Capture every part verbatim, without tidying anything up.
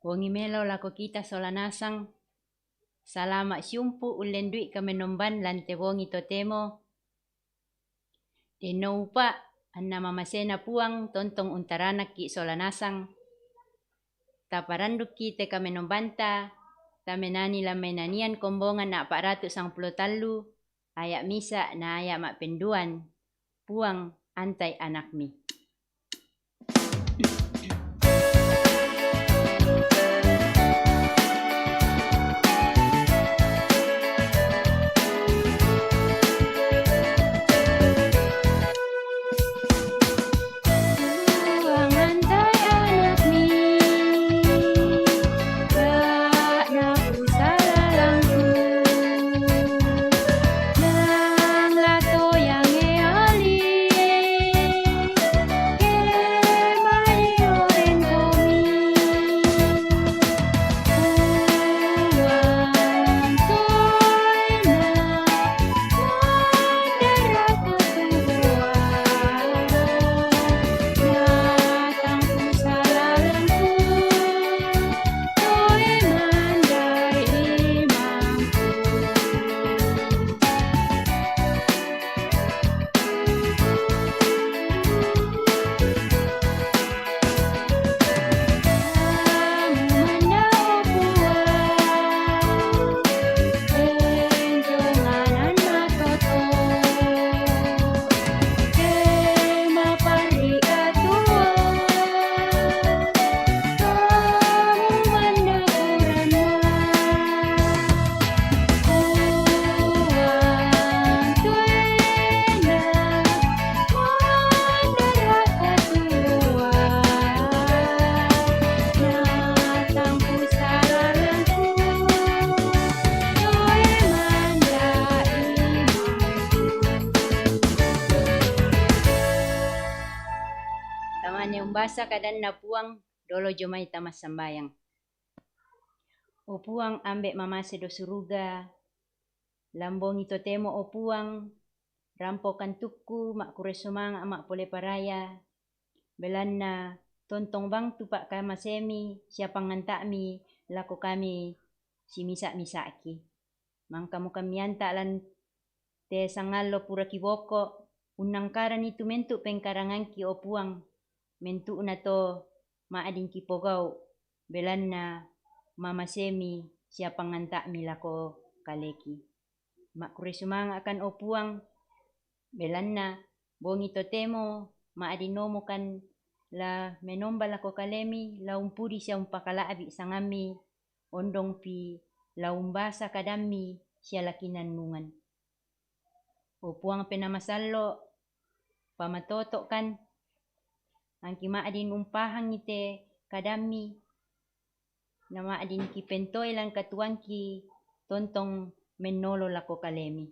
Bongi melo lako kita sola nasang. Salama siumpu ullendu'i kamenomban lan te bongi totemo. Denno upa' anna mamasena Puang tontong untaranakki' sola nasang. Taparandukki' te kamenombanta, tamenani lan mainanian kombongan a'pa' ratu' sangpulo tallu, aya' misa' na aya' ma'penduan, Puang, antai anakmi. Tamane umbasa kadanna Puang, dolo jomai tamassambayang. O Puang, Ambe' mamase do suruga, lambongi totemo, o Puang, rampokan tukku, ma'kure sumanga' ma'pole paraya, belanna tontong bang tu pa'kamasemi sia panganta'mi lako kami simisa'-misa'ki. Mangkamokan mianta' lan te sangallo pura kiboko, unnangkarani tu mentu' pengkarangangki, o Puang, mentu'na to ma'din kipogau', belanna mamasemi sia panganta'mi lako kaleki. Ma'kure sumanga'kan, o Puang, belanna bongi totemo ma'din omokan la menomba lako kalemi, la umpudi sia umpakala'bi' sangammi, ondongpi la umbasa kadammi sia la kinannungan. O Puang Penaa Masallo', pamatoto'kan, angki ma'din umpahangi te kadammi, na ma'din kipentoi lan katuoangki tontong mennolo lako kalemi.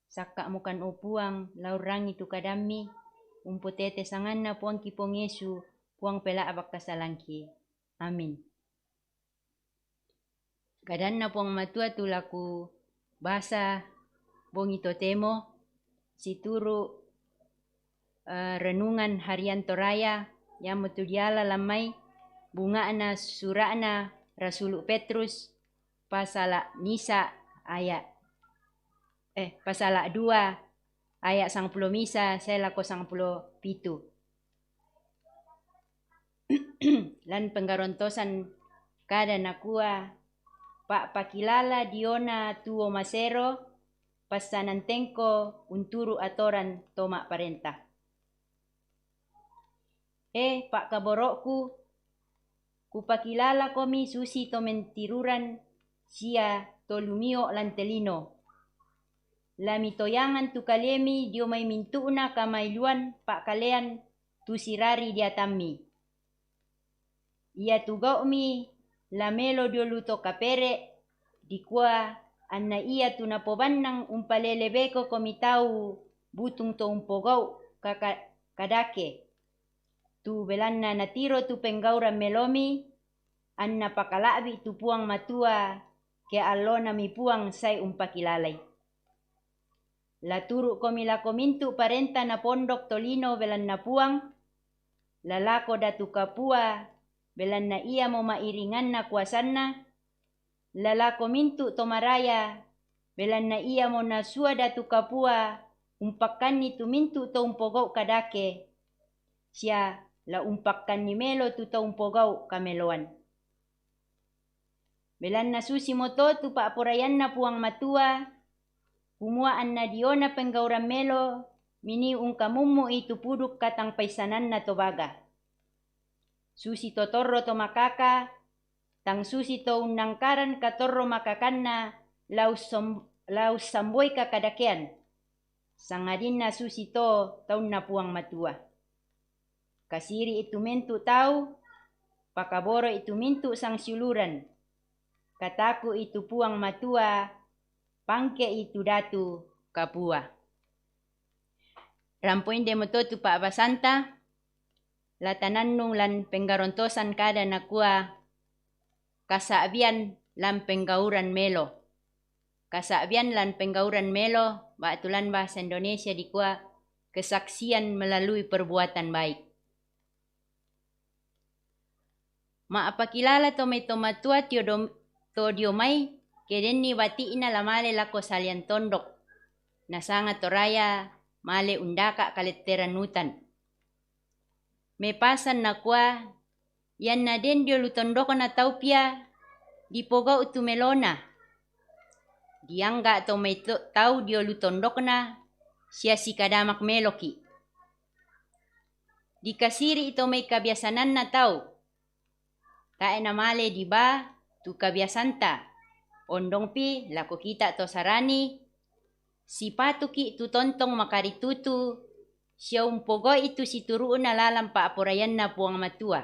Sakka'mokan, o Puang, la urrangi tu kadammi, umpotete sanganna Puangki Puang Yesu, Puang pela'bak kasalangki. Amin. Kadanna Puang Matua tu laku basa bongi totemo, situru', eh, renungan harian Toraya, iamotu diala lan mai bunga'na sura'na Rasulu' Petrus, pasala' misa' aya', eh, pasala' dua aya' sangpulo misa' sae lako sangpulo pitu. Lan penggarontosan kada nakua, pa'pakilala diona tuo masero, passanan tengko unturu' atoran to ma'parenta. E, pa'kaboro'ku, kupakilalakomi susi to mentiruran sia to lumio' lan te lino. La mitoyangan tu kalemi dio mai mintu'na kamailuan pa'kalean tu sirari diatammi. Iatu gau'mi la melo dio lu to kapere', dikua anna iatu napobannang umpalele bekokomi tau butung to umpogau' kaka-, kadake. Tu belanna natiro tu penggauran melomi, anna pakala'bi' tu Puang Matua, ke allonami Puang sae umpakilalai. La turu'komi lako mintu' parenta napondok tolino belanna Puang, la lako datu kapua, belanna iamo ma'iringanna kuasanna, la lako mintu' to maraya, belanna iamo nasua datu kapua umpakkanni tu mintu' to umpogau' kadake, sia la umpakkanni melo tu to umpogau' kameloan. Belanna susimoto tu pa'poraianNa Puang Matua, kumua anna diona penggauran melo minii ungkamummu'i tu puduk katangpaissananna to baga. Susi to torro to makaka, tang susi to unnangkaran katorro makakanna la ussom-, la ussamboi kakadakean, sangadinna susi to taunNa Puang Matua. Kasiri'i tu mintu' tau, pakaboro'i tu mintu' sangsiuluran, kataku'i tu Puang Matua, pangke'i tu datu kapua. Rampo indemoto tu pa'basanta, la tanannung lan penggarontosan kada nakua, kasa'bian lan penggauran melo. Kasa'bian lan penggauran melo, ba'tu lan bahasa Indonesia dikua kesaksian melalui perbuatan baik. Ma'pakilala to mai to matua tio dom-, to dio mai, ke denni bati'na la male lako salian tondok, nasanga Toraya male undaka' kaletteran utan. Mepasan nakua, ianna den dio lu tondokna tau pia, dipogau' tu melona. Diangga' to mai to-, tau dio lu tondokna, sia sikadamak meloki'. Dikasiri'i to mai kabiasananna tau. Tae' namale dibaa tu kabiasanta. Ondongpi lako kita' to Sarani, sipatuki' tu tontong makaritutu, sia umpogau'i tu situru'na lalan pa'poraianNa Puang Matua,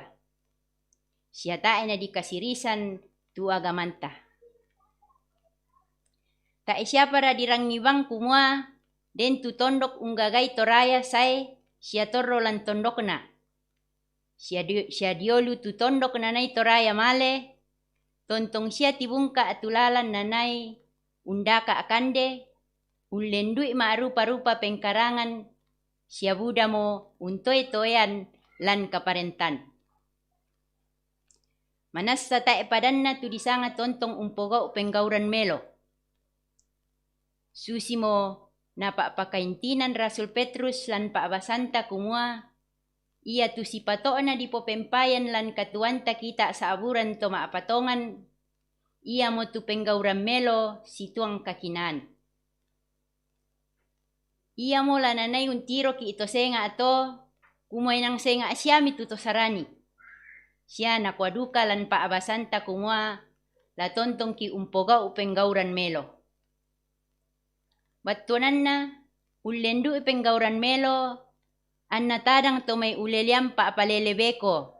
sia tae' nadikasirisan tu agamanta. Tae' siapara dirangi bang kumua, den tu tondok unggagai Toraya sae sia torro lan tondokna. Sia di-, sia diolu tu tondok nanai Toraya male, tontong sia tibungka' tu lalan nanai undaka' kande, ullendu'i ma'rupa-rupa pengkarangan, sia budamo untoe-toean lan kaparentan. Manassa tae' padanna tu disanga tontong umpogau' penggauran melo. Susimo napa'pakaintinan Rasul Petrus lan pa'basanta kumua, iatu sipato'na dipopempayan lan katuoanta kita' sa'buran to ma'patongan, iamotu penggauran melo situang kakinaan. Iamo la nanai untiroki' to senga' to, kumua inang senga' siami tu to Sarani. Sia nakua duka lan pa'basanta kumua, la tontongki' umpogau' penggauran melo. Battuananna, ullendu'i penggauran melo, anna tadang to mai ulelean pa'palele beko.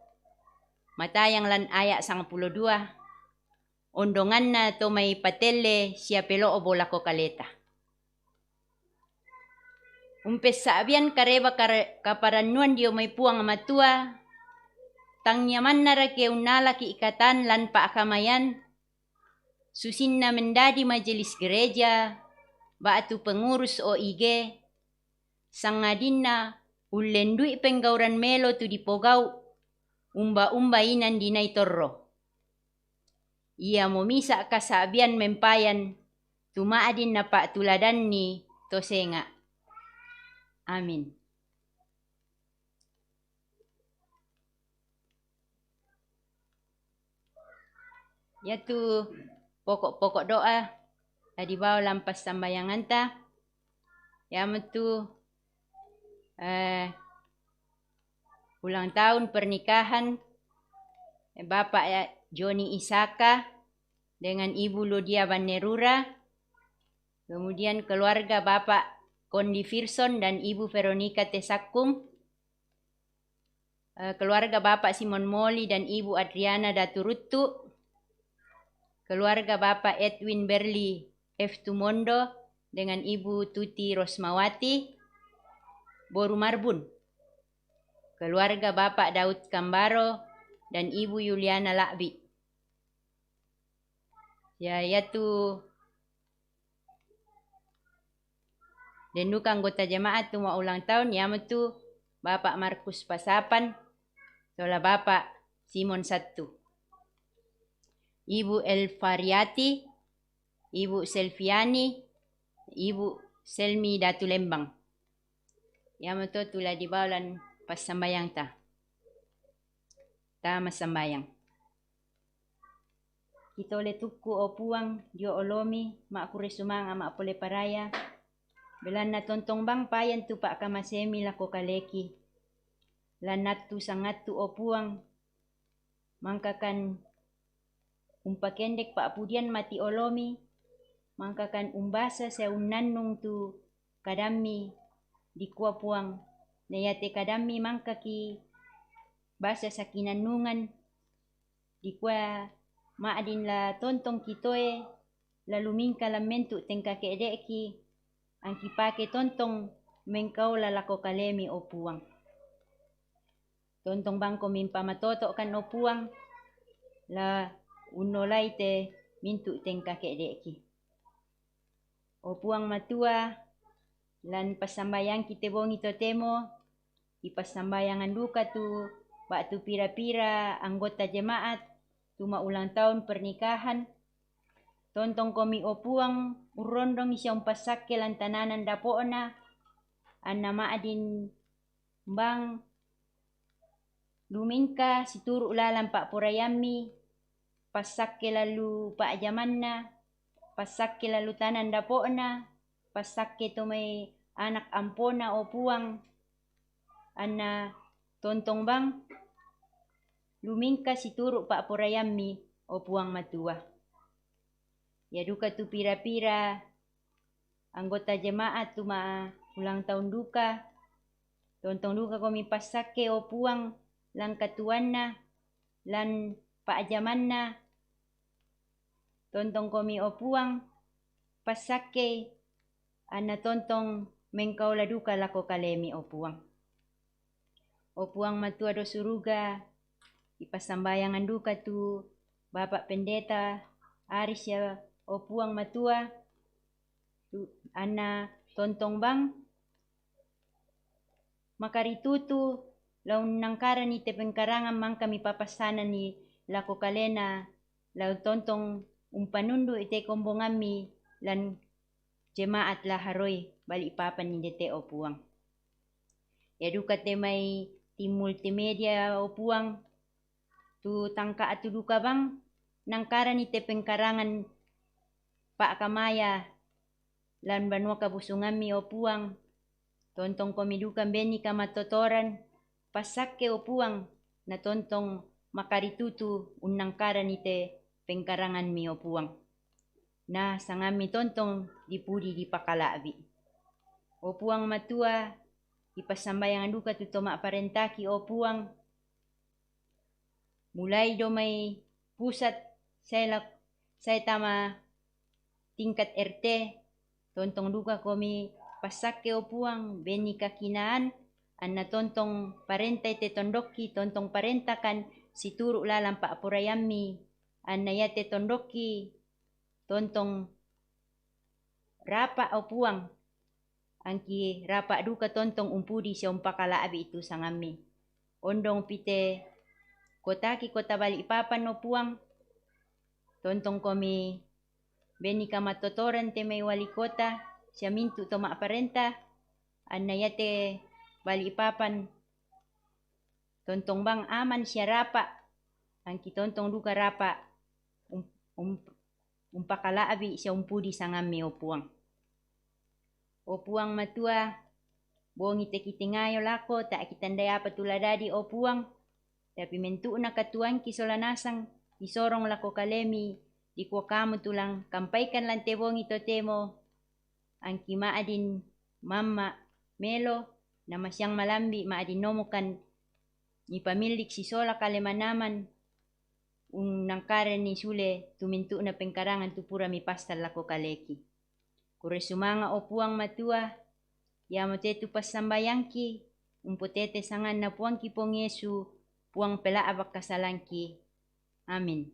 Matayang lan aya' sangpulo dua, ondonganna to mai patelle sia pelo'bo lako kaleta. Umpessa'bian kareba kare-, kaparannuan dio mai Puang Matua, tangia mannarake unnalaki' katan lan pa'kamayan, susinna mendadi majelis gereja, ba'tu pengurus O I G, sangadinna ullendu'i penggauran melo tu dipogau', umba-umba inan dinai torro. Iamo misa' kasa'bian mempayan, tu ma'din napa'tuladanni to senga'. Amin. Iatu poko'-poko' doa la dibao lan passambayanganta, iamotu, eh, ulang tahun pernikahan, eh, Bapak, ya, Joni Isaka dengan Ibu Ludia Bannerura, kemudian keluarga Bapak Kondi Firson dan Ibu Veronica Tesakkung, eh, keluarga Bapak Simon Moli dan Ibu Adriana Daturuttu, keluarga Bapak Edwin Berli F Tumondo dengan Ibu Tuti Rosmawati, Boru Marbun, keluarga Bapak Daud Kambaro dan Ibu Yuliana Lakbi. Ya, iatu den duka anggota jemaat tu maulang tahun, iamotu Bapak Markus Pasapan, sola Bapak Simon Sattu, Ibu Elfariati, Ibu Selviani, Ibu Selmi Datu Lembang. Iamoto tu la dibau lan passambayangta. Ta massambayang. Kitole tukku, o Puang, dio olomi, makkure sumanga mappole paraya, belanna tontong bang payan tu pakkamasemi lako kaleki. Lannattu sangattu, o Puang, mangkakan umpakendek pakpudian mati olomi, mangkakan umbasa sia unnannung tu kadammi, dikua Puang, na iate kadammi mangkaki basa sakinannungan, dikua ma'din la tontong kitoe, la lumingka la mentu tengka ke'de'ki, angki pake tontong mengkaola lako kalemi, o Puang. Tontong bangko mimamatoto'kan, o Puang, la unnolai te mintu tengka ke'de'ki. O Puang Matua, lan passambayangki te bongi totemo, ipassambayangan duka tu ba'tu pira-pira anggota jemaat tu maulang tahun pernikahan. Tontongkomi, o Puang, urrondongi sia umpassakke lan tananan dapo'na, anna ma'din bang lumingka situru lalang pa'poraiammi, passakke lalu pa'jamanna, passakke lalu tanang dapo'na, passakke to mai anak ampona, o Puang, anna tontong bang lumingka situru pa'poraiammi, o Puang Matua. Ia duka tu pira-pira anggota jemaat tu ma ulang tahun duka, tontong dukakomi passakke, o Puang, lan katuanna, lan pa'jamanna, tontongkomi, o Puang, passakke, anna tontong mengkaola duka lako kalemi, o Puang. O Puang Matua do suruga, ipassambayangan duka tu Bapak Pendeta Aris ya, o Puang Matua, tu, anna tontong bang makaritutu la unnangkarani te pengkarangan mangka mipapassanani lako kalena, la tontong umpanundu i te kombongammi lan jemaat la haroi Balikpapan indete, o Puang. Ia duka te mai tim multimedia, o Puang, tu tangka atu duka bang nangkarani te pengkarangan pa'kamaya lan banua kabusungammi, o Puang. Tontongkomi duka benni kamattotoran, passakke, o Puang, na tontong makaritutu unnangkarani te pengkaranganmi, o Puang. Na sangammi tontong dipudi dipakala'bi. O Puang Matua, ipassambayangan duka tu to ma'parentaki, o Puang, mulai do mai pusat sae la-, sae tama tingkat R T, tontong dukakomi passakke, o Puang, benni kakinaan, anna tontong parentai te tondokki, tontong parentakan situru lalang pa'poraiammi, anna iate tondokki tontong rapa, o Puang, angki rapa duka tontong umpudi sia umpakala'bi tu sangammi. Ondong pite kotaki kota Balikpapan, o Puang, tontongkomi benni kamattotoran te mai wali kota sia mintu to ma'parenta, anna iate Balikpapan tontong bang aman sia rapa, angki tontong duka rapa um-, um-, umpakala'bi sia umpudi sangammi, o Puang. O Puang Matua, bongi te kitengayo lako, ta kitandai apa tu la dadi, o Puang, tapi mentu'na katuangki sola nasang isorong lako kalemi, dikua kamu tu lang kampaikan lan te bongi totemo, angki ma'din mamma melo, namasiang malambi ma'din nomokan nipamillik sisola kale manaman, unnangkarani sule tu mintu'na pengkarangan tu pura mipassan lako kaleki. Kure sumanga, o Puang Matua, iamo te tu passambayangki, umpotete sanganna Puangki Puang Yesu, Puang pela'bak kasalangki. Amin.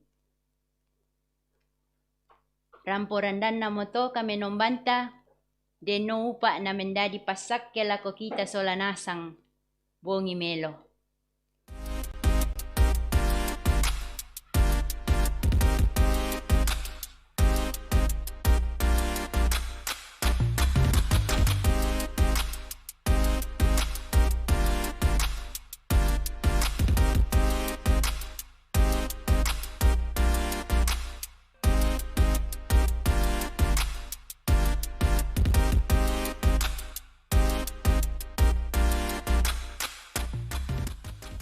Rampo randanna moto kamenombanta, denno upa na mendadi passakke lako kita sola nasang, bongi melo.